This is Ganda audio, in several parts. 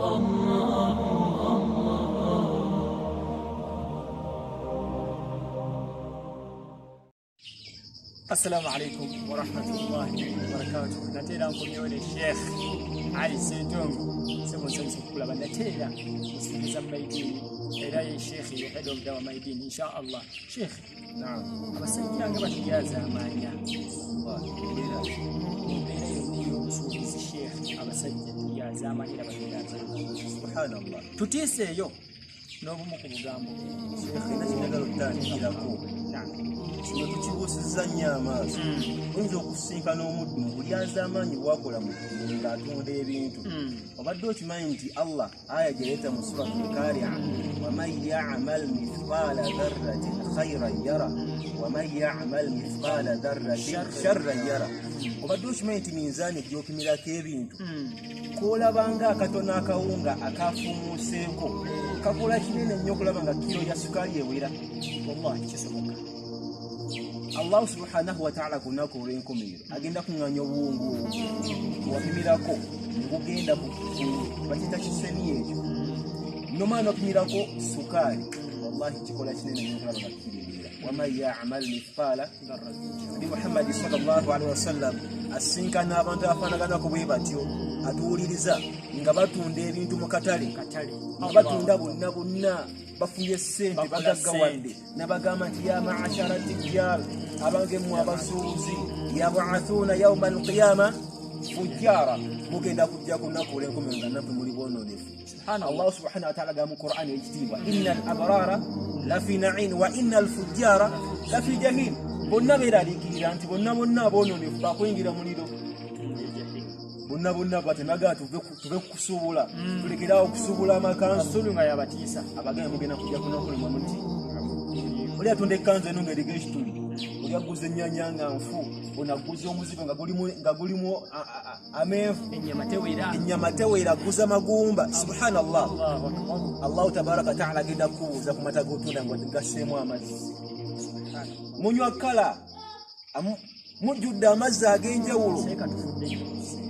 Assalamu alaikum warahmatullahi wabarakatuh. Nate era nkomyewo ne Sheikh Ali Ssentongo, sebo nsanyusa okukulaba nate era musiriza Maidini, era ye Sheikh ye head of Dawa Maidini insha Allah. Sheikh, abasajja nga batujaza amaanya embeera yonna ey'obusuubuzi. Sheikh, abasajja tujaza amaanya era batujaza amaanya. Subhanallah. Tutiiseeyo n'obumu ku bugambo. Sheikh, era kinagala otutandikirako kino tukibuusizza nnyo amaaso. Oyinza okusinkana omuddu mu bulyazaamaanyi bwakola mu ddiini ng'atunda ebintu. Obadde okimanyi nti Allah aya gyeyeta mu Suratul Karia, waman yamal mithqala dharratin khairan yara waman yamal mithqala dharratin sharran yara. Obadde okimanyi nti minzaani gyopimirako ebintu kolabanga akatono akawunga akafuumuuseeko kakola kinene nnyo okulaba nga kiro ya sukaali ewera? Wallahi kisoboka. Allahu subhanahu wataala ku lunaku olw'enkomerero agenda kuŋŋanya obuwungu obwo wapimirako negugenda bakita kiseni ekyo nomala nopimirako sukaali, wallahi kikola kinene nnyo okulaba nga kiro ewera. Waman yamal mithqala. Nabi Muhammadi sallallahu alaihi wasallam asinkana abantu abafaanaganako bwe batyo, atuwuliriza nga batunda ebintu mu katale, nga batunda bonna bonna bafunye ssente, bagaggawadde, nabagamba nti ya maashara tijjar, abange mmwe abasuubuzi, yabaathuuna yauma alqiyama fujjara, mugenda kujja ku lunaku olw'enkomerero nga naffe muli bwononefu. Allah subhanahu wataala agamba mu Qur'ani ekitiibwa, inna al abrara lafi nain wa inna al fujjara lafi jahim. Bonna beeraliikirira nti bonna bonna aboononefu bakuyingira muliro bonna bonna batenagaa tuve kusuubula, tulekerawo okusuubula amakanzu. Nga yabatiisa. Abagenda mugenda kujja kunakulema muti oli atunda ekkanzu eno ngaeriko ekituli, oli aguza ennyanya nga nfu, ono aguza omuzigo nga gulimu amenvu, ennyama tewera, ennyama tewera, aguza magumba. Subhanallah, Allahu tabaraka wataala agenda kukubuuza ku mata g'otunda nga gasseemu amazzi. Munywa kala mujjudde amazzi ag'enjawulo.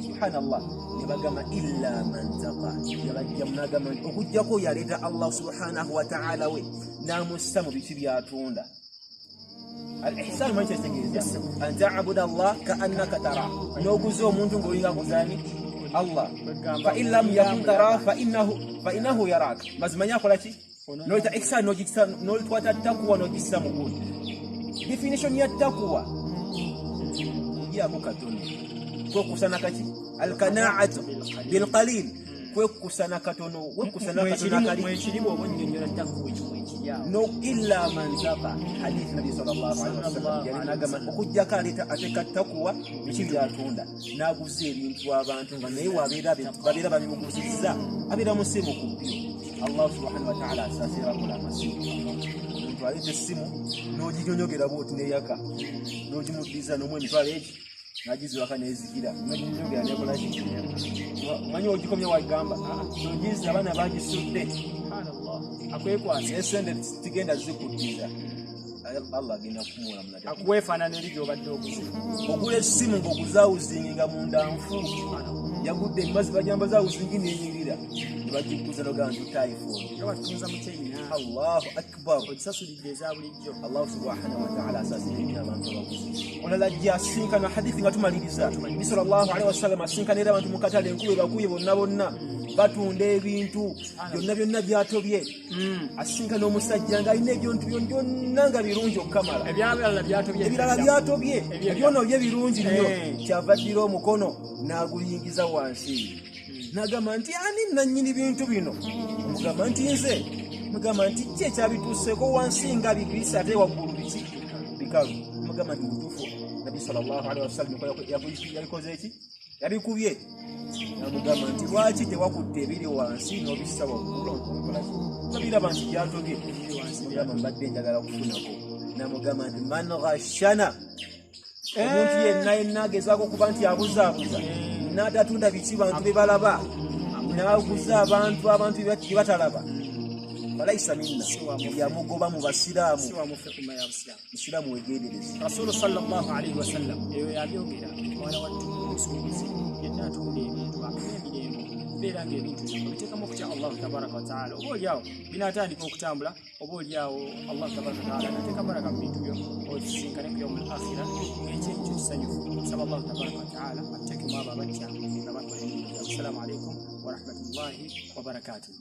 Subhanallah, ne bagamba illa man taqa, yabajjamu n'agamba nti okugjako yaleeta Allah subhanahu wataala we n'amussa mu biki byatunda. Al ihsan manyi kyekitegeeza? An tabuda Allah kaannaka tara, n'oguza omuntu ng'olinga aguzani Allah. Fa in lam yakun tara fa innahu yarak, mazima nye akola ki? Noyita ihsan, n'olitwata takuwa n'ogissa mu gundi. Definition ya takuwa kugyako katono, kwekusana kaki? Alkanaatu bilqalil, kwekusana katono, wekusana katono akali. Mwekiri bw'oba onnyonnyola takuwa ekyo mwekiri awo. No, illa man taqa, hadith Nabi sallallahu alaihi wasallam yali nagamba okujjako aleeta ateeka takuwa biki byatunda n'aguza ebintu abantu nga naye wabeera babeera babimuguzizza abeera musimu ku byo. Allah subhanahu wa ta'ala asaasira akola amasimu. Omuntu aleeta essimu n'oginyonyogera bwoti neyaka, n'ogimuddiza n'omu emitwalo egi nagiziwaka nezikira, noginyonyogera nekolaki? Manyi ogikomye wagamba nogiza abaana bagisudde. Akwekwasa. Esente tigenda zikuddiza, Allah agenda kumuwola munate. Akuweefaanana eri gy'obadde oguze. Ogula essimu ng'oguzaawuzingi nga munda nfu, yagudde emazi bagamba zaawuzingi nenyirira nebagiguza nogaa nti iPhone. Nga batunza mu China. Allahu akbar. Ogisasulidde eza bulijjo. Allahu subhanahu wataala asaasira nnyo abantu abaguzi. Olala jja asinkana hadithi nga tumaliriza, Nabi sallallahu alaihi wasallam asinkanira abantu mu katale, enkuba ebakubye, bonna bonna batunda ebintu byonna byonna byatobye. Asinkana omusajja ng'alina ebintu byonna nga birungi okukamala. Ebyabalala byatobye. Ebirala byatobye, ebyono bye birungi nnyo. Kyava addira omukono n'aguyingiza wansi n'agamba nti ani nannyini bintu bino? Mugamba nti nze. Mugamba nti ki ekyabituuseeko wansi nga bigirisi ate waggulu biki bikalu? Mugamba nti mutuufu, Nabbi sallallahu alaihi wasallam yabikoze eki yabikubye. Namugamba nti lwaki tewakutte ebiri wansi n'obissa waggulu? Nabiraba nti byatobye. Mugamba mbadde njagala kufunako. Namugamba nti man ghashana, omuntu yenna yenna agezaako okuba nti abuzaabuza n'atatunda biki bantu be balaba n'aguza abantu abantu bye batalaba, falaisa minna, yamugoba mu basiraamu. Si wamuffe umma ya busiraamu. Musiraamu wegendereza. Rasulu sallallahu alaihi wasallam eyo yabyogera. Mwana wattu omusuubuzi yenna atunda ebintu apima emirembe. Beera ng'ebintu byo obiteekamu okutya Allahu tabaraka wataala, oba oliawo binaatandika okutambula, oba oliawo Allahu tabaraka wataala nateeka baraka mu bintu byo, osisinkane ku yaumul akhira ng'ekyenyi kyo kisanyufu. Nsaba Allahu tabaraka wataala atuteekemu abo abatya nga bakola emirimu gyabwe. Assalamu alaikum warahmatullahi wabarakatuh.